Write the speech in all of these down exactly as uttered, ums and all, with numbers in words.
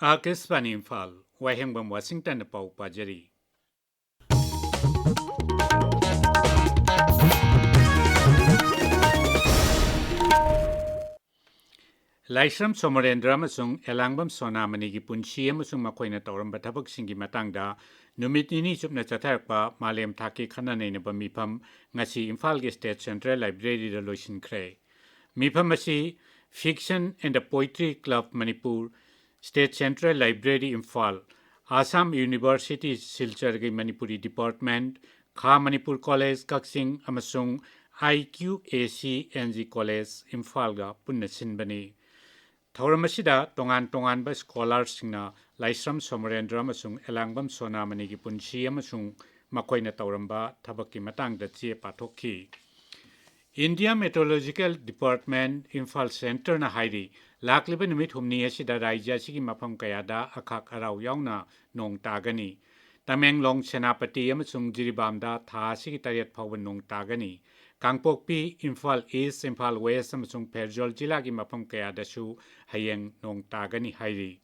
ꯑꯥꯀꯥꯁꯕꯥꯅꯤ ꯏꯝꯐꯥꯜ, ꯋꯥꯍꯦꯡꯕꯝ ꯋꯥꯁꯤꯡꯇꯟꯅ ꯄꯥꯎ ꯄꯥꯖꯔꯤ꯫ ꯂꯥꯏꯁ꯭ꯔꯝ ꯁꯣꯃꯔꯦꯟꯗ꯭ꯔ ꯑꯃꯁꯨꯡ ꯑꯦꯂꯥꯡꯕꯝ ꯁꯣꯅꯥꯃꯅꯤꯒꯤ ꯄꯨꯟꯁꯤ ꯑꯃꯁꯨꯡ ꯃꯈꯣꯏꯅ ꯇꯧꯔꯝꯕ ꯊꯕꯛꯁꯤꯡꯒꯤ ꯃꯇꯥꯡꯗ ꯅꯨꯃꯤꯠ ꯅꯤꯅꯤ ꯆꯨꯞꯅ ꯆꯠꯊꯔꯛꯄ ꯃꯥꯂꯦꯝ ꯊꯥꯛꯀꯤ ꯈꯟꯅ ꯅꯩꯅꯕ ꯃꯤꯐꯝ ꯉꯁꯤ ꯏꯝꯐꯥꯜꯒꯤ State Central Libraryꯗ ꯂꯣꯏꯁꯤꯟꯈ꯭ꯔꯦ꯫ ꯃꯤꯐꯝ ꯑꯁꯤ Fiction and the Poetry Club Manipur, State Central Library Imphal, Assam University ꯁꯤꯜꯆꯔꯒꯤ Manipuri department, ꯈꯥ ꯃꯅꯤꯄꯨꯔ ꯀꯣꯂꯦꯖ ꯀꯛꯆꯤꯡ ꯑꯃꯁꯨꯡ I Q A C N G college ꯏꯝꯐꯥꯜꯒ ꯄꯨꯟꯅ ꯁꯤꯟꯕꯅꯤ꯫ ꯊꯧꯔꯝ ꯑꯁꯤꯗ ꯇꯣꯉꯥꯟ ꯇꯣꯉꯥꯟꯕ scholarꯁꯤꯡꯅ ꯂꯥꯏꯁ꯭ꯔꯝ ꯁꯣꯃꯔꯦꯟꯗ꯭ꯔ ꯑꯃꯁꯨꯡ ꯑꯦꯂꯥꯡꯕꯝ ꯁꯣꯅꯥꯃꯅꯤꯒꯤ ꯄꯨꯟꯁꯤ ꯑꯃꯁꯨꯡ ꯃꯈꯣꯏꯅ ꯇꯧꯔꯝꯕ ꯊꯕꯛꯀꯤ ꯃꯇꯥꯡꯗ ꯆꯦ ꯄꯥꯊꯣꯛꯈꯤ꯫ India Meteorological Department, ꯏꯝꯐꯥꯜ centreꯅ ꯍꯥꯏꯔꯤ, ꯂꯥꯛꯂꯤꯕ ꯅꯨꯃꯤꯠ ꯍꯨꯝꯅꯤ ꯑꯁꯤꯗ ꯔꯥꯖ꯭ꯌ ꯑꯁꯤꯒꯤ ꯃꯐꯝ ꯀꯌꯥꯗ ꯑꯈꯥꯛ ꯑꯔꯥꯎ ꯌꯥꯎꯅ ꯅꯣꯡ ꯇꯥꯒꯅꯤ꯫ ꯇꯃꯦꯡꯂꯣꯡ, ꯁꯦꯅꯥꯄꯇꯤ ꯑꯃꯁꯨꯡ ꯖꯤꯔꯤꯕꯥꯝꯗ ꯊꯥ ꯑꯁꯤꯒꯤ ꯇꯔꯦꯠ ꯐꯥꯎꯕ ꯅꯣꯡ ꯇꯥꯒꯅꯤ꯫ ꯀꯥꯡꯄꯣꯛꯄꯤ, ꯏꯝꯐꯥꯜ East, ꯏꯝꯐꯥꯜ West ꯑꯃꯁꯨꯡ ꯐꯦꯔꯖꯣꯜ ꯖꯤꯂꯥꯒꯤ ꯃꯐꯝ ꯀꯌꯥꯗꯁꯨ ꯍꯌꯦꯡ ꯅꯣꯡ ꯇꯥꯒꯅꯤ ꯍꯥꯏꯔꯤ꯫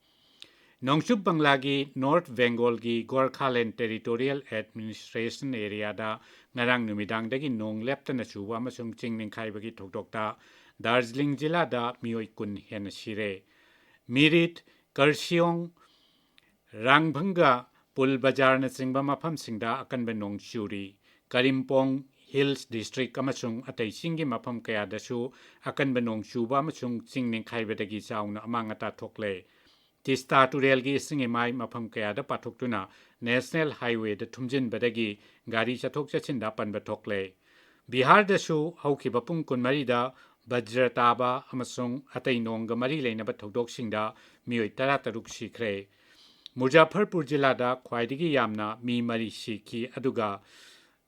ꯅꯣꯡꯆꯨꯞ ꯕꯪꯂꯥꯒꯤ North Bengalꯒꯤ Gorkhaland Territorial Administration Areaꯗ ꯉꯔꯥꯡ ꯅꯨꯃꯤꯗꯥꯡꯗꯒꯤ ꯅꯣꯡ ꯂꯦꯞꯇꯅ ꯆꯨꯕ ꯑꯃꯁꯨꯡ ꯆꯤꯡ ꯅꯤꯡꯈꯥꯏꯕꯒꯤ ꯊꯧꯗꯣꯛꯇ ꯗꯥꯔꯖꯤꯂꯤꯡ ꯖꯤꯂꯥꯗ ꯃꯤꯑꯣꯏ ꯀꯨꯟ ꯍꯦꯟꯅ ꯁꯤꯔꯦ꯫ ꯃꯤꯔꯤꯠ, ꯀꯔꯁꯤꯌꯣꯡ, ꯔꯥꯡꯚꯪꯒ, ꯄꯨꯜ ꯕꯖꯥꯔꯅꯆꯤꯡꯕ ꯃꯐꯝꯁꯤꯡꯗ ꯑꯀꯟꯕ ꯅꯣꯡ ꯆꯨꯔꯤ꯫ ꯀꯔꯤꯝꯄꯣꯡ, Hills District ꯑꯃꯁꯨꯡ ꯑꯇꯩ ꯆꯤꯡꯒꯤ ꯃꯐꯝ ꯀꯌꯥꯗꯁꯨ ꯑꯀꯟꯕ ꯅꯣꯡ ꯆꯨꯕ ꯑꯃꯁꯨꯡ ꯆꯤꯡ ꯅꯤꯡꯈꯥꯏꯕꯗꯒꯤ ꯆꯥꯎꯅ ꯑꯃꯥꯡ ꯑꯇꯥ ꯊꯣꯛꯂꯦ꯫ ꯇꯤꯁꯇꯥ ꯇꯨꯔꯦꯜꯒꯤ ꯏꯁꯤꯡ ꯏꯃꯥꯏ ꯃꯐꯝ ꯀꯌꯥꯗ ꯄꯥꯊꯣꯛꯇꯨꯅ National Highwayꯗ ꯊꯨꯝꯖꯤꯟꯕꯗꯒꯤ ꯒꯥꯔꯤ ꯆꯠꯊꯣꯛ ꯆꯠꯁꯤꯟꯗ ꯑꯄꯟꯕ ꯊꯣꯛꯂꯦ꯫ ꯕꯤꯍꯥꯔꯗꯁꯨ ꯍꯧꯈꯤꯕ ꯄꯨꯡ ꯀꯨꯟꯃꯔꯤꯗ ꯕꯖ꯭ꯔ ꯇꯥꯕ ꯑꯃꯁꯨꯡ ꯑꯇꯩ ꯅꯣꯡꯒ ꯃꯔꯤ ꯂꯩꯅꯕ ꯊꯧꯗꯣꯛꯁꯤꯡꯗ ꯃꯤꯑꯣꯏ ꯇꯔꯥꯇꯔꯨꯛ ꯁꯤꯈ꯭ꯔꯦ꯫ ꯃꯨꯖꯥꯐꯔꯄꯨꯔ ꯖꯤꯂꯥꯗ ꯈ꯭ꯋꯥꯏꯗꯒꯤ ꯌꯥꯝꯅ ꯃꯤ ꯃꯔꯤ ꯁꯤꯈꯤ, ꯑꯗꯨꯒ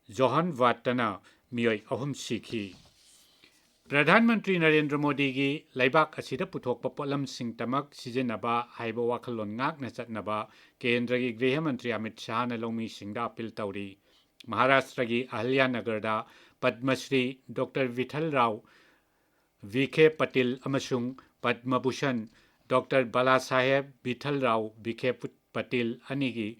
ꯖꯣꯍꯟꯕꯥꯗꯇꯅ ꯃꯤꯑꯣꯏ ꯑꯍꯨꯝ ꯁꯤꯈꯤ꯫ ꯄ꯭ꯔꯙꯥꯟ ꯃꯟꯇ꯭ꯔꯤ ꯅꯔꯦꯟꯗ꯭ꯔ ꯃꯣꯗꯤꯒꯤ ꯂꯩꯕꯥꯛ ꯑꯁꯤꯗ ꯄꯨꯊꯣꯛꯄ ꯄꯣꯠꯂꯝꯁꯤꯡꯇꯃꯛ ꯁꯤꯖꯤꯟꯅꯕ ꯍꯥꯏꯕ ꯋꯥꯈꯜꯂꯣꯟ ꯉꯥꯛꯅ ꯆꯠꯅꯕ ꯀꯦꯟꯗ꯭ꯔꯒꯤ ꯒ꯭ꯔꯤꯍ ꯃꯟꯇ꯭ꯔꯤ ꯑꯃꯤꯠ ꯁꯥꯍꯅ ꯂꯧꯃꯤꯁꯤꯡꯗ ꯑꯥꯄꯤꯜ ꯇꯧꯔꯤ꯫ ꯃꯍꯥꯔꯥꯁꯇ꯭ꯔꯒꯤ ꯑꯍꯜꯌꯥꯅꯒꯔꯗ ꯄꯗꯃꯁ꯭ꯔꯤ ꯗꯣꯛꯇꯔ ꯚꯤꯊꯜ ꯔꯥꯎ ꯚꯤꯈꯦ ꯄꯇꯤꯜ ꯑꯃꯁꯨꯡ ꯄꯗꯃ ꯚꯨꯁꯟ ꯗꯣꯛꯇꯔ ꯕꯥꯂꯥ ꯁꯥꯍꯦꯕ ꯕꯤꯊꯜ ꯔꯥꯎ ꯕꯤꯈꯦ ꯄꯇꯤꯜ ꯑꯅꯤꯒꯤ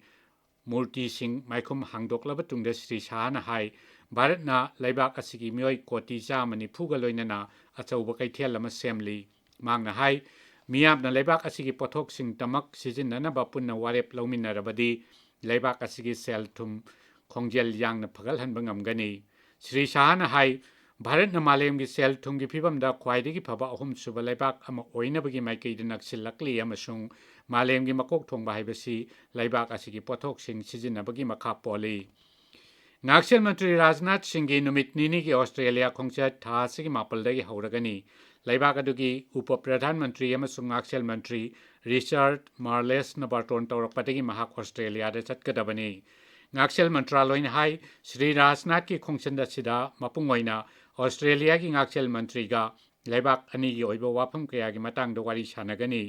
ꯃꯨꯔꯇꯤꯁꯤꯡ ꯃꯥꯏꯈꯨꯝ ꯍꯥꯡꯗꯣꯛꯂꯕ ꯇꯨꯡꯗ ꯁ꯭ꯔꯤ ꯁꯥꯍꯅ ꯍꯥꯏ, ꯚꯥꯔꯠꯅ ꯂꯩꯕꯥꯛ ꯑꯁꯤꯒꯤ ꯃꯤꯑꯣꯏ ꯀꯣꯇꯤ ꯆꯥꯝꯃ ꯅꯤꯐꯨꯒ ꯂꯣꯏꯅꯅ ꯑꯆꯧꯕ ꯀꯩꯊꯦꯜ ꯑꯃ ꯁꯦꯝꯂꯤ꯫ ꯃꯍꯥꯛꯅ ꯍꯥꯏ, ꯃꯤꯌꯥꯝꯅ ꯂꯩꯕꯥꯛ ꯑꯁꯤꯒꯤ ꯄꯣꯠꯊꯣꯛꯁꯤꯡꯗꯃꯛ ꯁꯤꯖꯤꯟꯅꯅꯕ ꯄꯨꯟꯅ ꯋꯥꯔꯦꯞ ꯂꯧꯃꯤꯟꯅꯔꯕꯗꯤ ꯂꯩꯕꯥꯛ ꯑꯁꯤꯒꯤ ꯁꯦꯜ ꯊꯨꯝ ꯈꯣꯡꯖꯦꯜ ꯌꯥꯡꯅ ꯐꯒꯠꯍꯟꯕ ꯉꯝꯒꯅꯤ꯫ ꯁ꯭ꯔꯤ ꯁꯥꯍꯅ ꯍꯥꯏ, ꯚꯥꯔꯠꯅ ꯃꯥꯂꯦꯝꯒꯤ ꯁꯦꯜ ꯊꯨꯝꯒꯤ ꯐꯤꯕꯝꯗ ꯈ꯭ꯋꯥꯏꯗꯒꯤ ꯐꯕ ꯑꯍꯨꯝꯁꯨꯕ ꯂꯩꯕꯥꯛ ꯑꯃ ꯑꯣꯏꯅꯕꯒꯤ ꯃꯥꯏꯀꯩꯗ ꯅꯛꯁꯤꯜꯂꯛꯂꯤ ꯑꯃꯁꯨꯡ ꯃꯥꯂꯦꯝꯒꯤ ꯃꯀꯣꯛ ꯊꯣꯡꯕ ꯍꯥꯏꯕꯁꯤ ꯂꯩꯕꯥꯛ ꯑꯁꯤꯒꯤ ꯄꯣꯠꯊꯣꯛꯁꯤꯡ ꯁꯤꯖꯤꯟꯅꯕꯒꯤ ꯃꯈꯥ ꯄꯣꯜꯂꯤ꯫ ꯉꯥꯛꯁꯦꯜ ꯃꯟꯇ꯭ꯔꯤ ꯔꯥꯖꯅꯥꯊ ꯁꯤꯡꯒꯤ ꯅꯨꯃꯤꯠ ꯅꯤꯅꯤꯒꯤ ꯑꯣꯁꯇ꯭ꯔꯦꯂꯤꯌꯥ ꯈꯣꯡꯆꯠ ꯊꯥ ꯑꯁꯤꯒꯤ ꯃꯥꯄꯜꯗꯒꯤ ꯍꯧꯔꯒꯅꯤ꯫ ꯂꯩꯕꯥꯛ ꯑꯗꯨꯒꯤ ꯎꯄ ꯄ꯭ꯔꯙꯥꯟ ꯃꯟꯇ꯭ꯔꯤ ꯑꯃꯁꯨꯡ ꯉꯥꯛꯁꯦꯜ ꯃꯟꯇ꯭ꯔꯤ ꯔꯤꯆꯥꯔꯗ ꯃꯥꯔꯂꯦꯁꯅ ꯕꯥꯔꯇꯣꯟ ꯇꯧꯔꯛꯄꯗꯒꯤ ꯃꯍꯥꯛ ꯑꯣꯁꯇ꯭ꯔꯦꯂꯤꯌꯥꯗ ꯆꯠꯀꯗꯕꯅꯤ꯫ ꯉꯥꯛꯁꯦꯜ ꯃꯟꯇ꯭ꯔꯥꯂꯣꯏꯅ ꯍꯥꯏ, ꯁ꯭ꯔꯤ ꯔꯥꯖꯅꯥꯊꯀꯤ ꯈꯣꯡꯆꯠ ꯑꯁꯤꯗ ꯃꯄꯨꯡ ꯑꯣꯏꯅ ꯑꯣꯁꯇ꯭ꯔꯦꯂꯤꯌꯥꯒꯤ ꯉꯥꯛꯁꯦꯜ ꯃꯟꯇ꯭ꯔꯤꯒ ꯂꯩꯕꯥꯛ ꯑꯅꯤꯒꯤ ꯑꯣꯏꯕ ꯋꯥꯐꯝ ꯀꯌꯥꯒꯤ ꯃꯇꯥꯡꯗ ꯋꯥꯔꯤ ꯁꯥꯟꯅꯒꯅꯤ꯫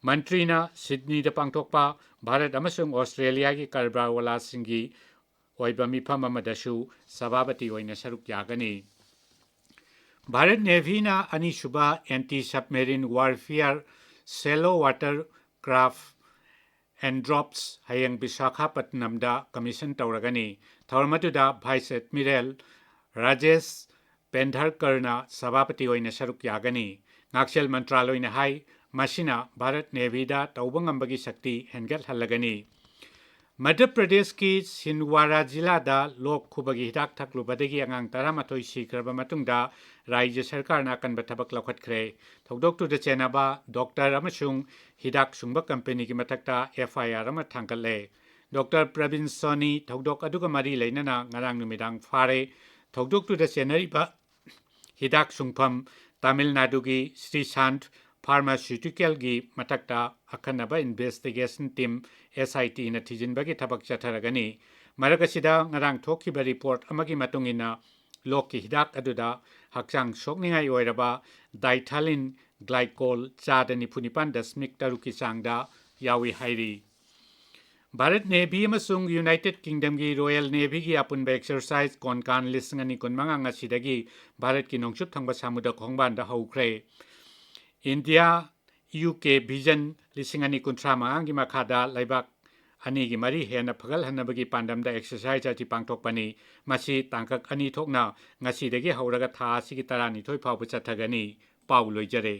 ꯃꯟꯇ꯭ꯔꯤꯅ ꯁꯤꯗꯅꯤꯗ ꯄꯥꯡꯊꯣꯛꯄ ꯚꯥꯔꯠ ꯑꯃꯁꯨꯡ ꯑꯣꯁꯇ꯭ꯔꯦꯂꯤꯌꯥꯒꯤ ꯀꯔꯕꯥꯔꯋꯥꯂꯥꯁꯤꯡꯒꯤ ꯑꯣꯏꯕ ꯃꯤꯐꯝ ꯑꯃꯗꯁꯨ ꯁꯚꯥꯄꯇꯤ ꯑꯣꯏꯅ ꯁꯔꯨꯛ ꯌꯥꯒꯅꯤ꯫ ꯚꯥꯔꯠ ꯅꯦꯚꯤꯅ ꯑꯅꯤꯁꯨꯕ anti submarine warfare shallow water craft Androth ꯍꯌꯦꯡ ꯕꯤꯁꯥꯈꯥꯄꯠꯅꯝꯗ ꯀꯃꯤꯁꯟ ꯇꯧꯔꯒꯅꯤ꯫ ꯊꯧꯔꯝ ꯑꯗꯨꯗ ꯚꯥꯏꯁ ꯑꯦꯗꯃꯤꯔꯦꯜ ꯔꯥꯖꯦꯁ ꯄꯦꯟꯙꯔꯀꯔꯅ ꯁꯚꯥꯄꯇꯤ ꯑꯣꯏꯅ ꯁꯔꯨꯛ ꯌꯥꯒꯅꯤ꯫ ꯉꯥꯛꯁꯦꯜ ꯃꯟꯇ꯭ꯔꯥꯂꯣꯏꯅ ꯍꯥꯏ, ꯃꯁꯤꯅ ꯚꯥꯔꯠ ꯅꯦꯚꯤꯗ ꯇꯧꯕ ꯉꯝꯕꯒꯤ ꯁꯛꯇꯤ ꯍꯦꯟꯒꯠꯍꯜꯂꯒꯅꯤ꯫ ꯃꯙ꯭ꯌ ꯄ꯭ꯔꯗꯦꯁꯀꯤ ꯁꯤꯟꯗꯋꯥꯔꯥ ꯖꯤꯂꯥꯗ ꯂꯣꯛ ꯈꯨꯕꯒꯤ ꯍꯤꯗꯥꯛ ꯊꯛꯂꯨꯕꯗꯒꯤ ꯑꯉꯥꯡ ꯇꯔꯥꯃꯥꯊꯣꯏ ꯁꯤꯈ꯭ꯔꯕ ꯃꯇꯨꯡꯗ ꯔꯥꯖ꯭ꯌ ꯁꯔꯀꯥꯔꯅ ꯑꯀꯟꯕ ꯊꯕꯛ ꯂꯧꯈꯠꯈ꯭ꯔꯦ꯫ ꯊꯧꯗꯣꯛꯇꯨꯗ ꯆꯦꯟꯅꯕ ꯗꯣꯛꯇꯔ ꯑꯃꯁꯨꯡ ꯍꯤꯗꯥꯛ ꯁꯨꯡꯕ ꯀꯝꯄꯦꯅꯤꯒꯤ ꯃꯊꯛꯇ ꯑꯦꯐ ꯑꯥꯏ ꯑꯥꯔ ꯑꯃ ꯊꯥꯡꯒꯠꯂꯦ꯫ ꯗꯣꯛꯇꯔ ꯄ꯭ꯔꯕꯤꯟ ꯁꯣꯅꯤ ꯊꯧꯗꯣꯛ ꯑꯗꯨꯒ ꯃꯔꯤ ꯂꯩꯅꯅ ꯉꯔꯥꯡ ꯅꯨꯃꯤꯗꯥꯡ ꯐꯥꯔꯦ꯫ ꯊꯧꯗꯣꯛꯇꯨꯗ ꯆꯦꯟꯅꯔꯤꯕ ꯍꯤꯗꯥꯛ ꯁꯨꯡꯐꯝ ꯇꯥꯃꯤꯜ ꯅꯥꯗꯨꯒꯤ ꯁ꯭ꯔꯤꯁꯥꯟꯊ ꯐꯥꯔꯃꯥꯁ꯭ꯌꯨꯇꯤꯀꯦꯜꯒꯤ ꯃꯊꯛꯇ ꯑꯈꯟꯅꯕ ꯏꯟꯚꯦꯁꯇꯤꯒꯦꯁꯟ ꯇꯤꯝ, ꯑꯦꯁ ꯑꯥꯏ ꯇꯤꯅ ꯊꯤꯖꯤꯟꯕꯒꯤ ꯊꯕꯛ ꯆꯠꯊꯔꯒꯅꯤ꯫ ꯃꯔꯛ ꯑꯁꯤꯗ ꯉꯔꯥꯡ ꯊꯣꯛꯈꯤꯕ ꯔꯤꯄꯣꯔꯠ ꯑꯃꯒꯤ ꯃꯇꯨꯡ ꯏꯟꯅ, ꯂꯣꯛꯀꯤ ꯍꯤꯗꯥꯛ ꯑꯗꯨꯗ ꯍꯛꯆꯥꯡ ꯁꯣꯛꯅꯤꯡꯉꯥꯏ ꯑꯣꯏꯔꯕ ꯗꯥꯏꯊꯥꯂꯤꯟ ꯒ꯭ꯂꯥꯏꯀꯣꯜ ꯆꯥꯗ ꯅꯤꯐꯨ ꯅꯤꯄꯥꯟ ꯗꯁꯃꯤꯛ ꯇꯔꯨꯛꯀꯤ ꯆꯥꯡꯗ ꯌꯥꯎꯏ ꯍꯥꯏꯔꯤ꯫ ꯚꯥꯔꯠ ꯅꯦꯚꯤ ꯑꯃꯁꯨꯡ ꯌꯨꯅꯥꯏꯇꯦꯗ ꯀꯤꯡꯗꯝꯒꯤ ꯔꯣꯌꯦꯜ ꯅꯦꯚꯤꯒꯤ ꯑꯄꯨꯟꯕ ꯑꯦꯛꯁꯔꯁꯥꯏꯖ ꯀꯣꯟꯀꯥꯟ ꯂꯤꯁꯤꯡ ꯑꯅꯤ ꯀꯨꯟꯃꯉꯥ ꯉꯁꯤꯗꯒꯤ ꯚꯥꯔꯠꯀꯤ ꯅꯣꯡꯆꯨꯞ ꯊꯪꯕ ꯁꯥꯃꯨꯗ꯭ꯔ ꯈꯣꯡꯕꯥꯟꯗ ꯍꯧꯈ꯭ꯔꯦ꯫ ꯏꯟꯗꯤꯌꯥ, ꯌꯨ ꯀꯦ ꯚꯤꯖꯟ ꯂꯤꯁꯤꯡ ꯑꯅꯤ ꯀꯨꯟꯊ꯭ꯔꯥ ꯃꯉꯥꯒꯤ ꯃꯈꯥꯗ ꯂꯩꯕꯥꯛ ꯑꯅꯤꯒꯤ ꯃꯔꯤ ꯍꯦꯟꯅ ꯐꯒꯠꯍꯟꯅꯕꯒꯤ ꯄꯥꯟꯗꯝꯗ ꯑꯦꯛꯁꯔꯁꯥꯏꯖ ꯑꯁꯤ ꯄꯥꯡꯊꯣꯛꯄꯅꯤ꯫ ꯃꯁꯤ ꯇꯥꯡꯀꯛ ꯑꯅꯤ ꯊꯣꯛꯅ ꯉꯁꯤꯗꯒꯤ ꯍꯧꯔꯒ ꯊꯥ ꯑꯁꯤꯒꯤ ꯇꯔꯥꯅꯤꯊꯣꯏ ꯐꯥꯎꯕ ꯆꯠꯊꯒꯅꯤ꯫ ꯄꯥꯎ ꯂꯣꯏꯖꯔꯦ꯫